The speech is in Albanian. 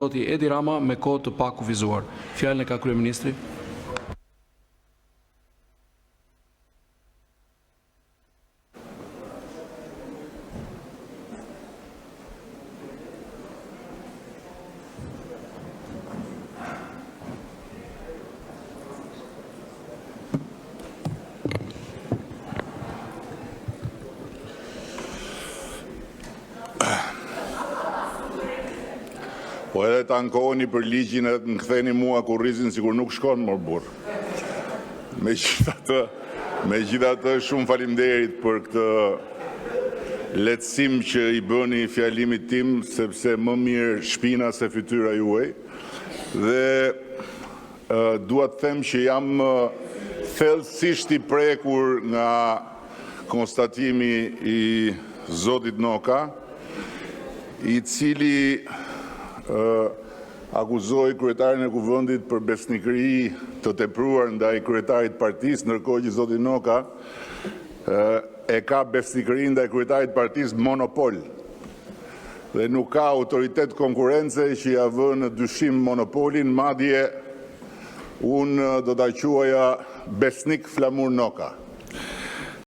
zoti Edi Rama, me kohë të pakufizuar. Fjalën e ka Kryeministri. Po edhe të ankoheni për ligjin, edhe të më ktheni mua kurrizin, sikur nuk shkon, more burrë! Megjithatë, megjithatë, shumë faleminderit për këtë lehtësim që i bëni fjalimit tim, sepse më mirë shpina se fytyra juaj. Dhe dua të them që jam thellësisht i prekur nga konstatimi i zotit Noka, i cili akuzoi Kryetarin e Kuvendit për besnikëri të tepruar ndaj kryetarit të partisë, ndërkohë që zoti Noka e ka besnikërinë ndaj kryetarit të partisë monopol dhe nuk ka autoritet konkurrence që ia vë në dyshim monopolin, madje unë do ta quaja Besnik Flamur Noka.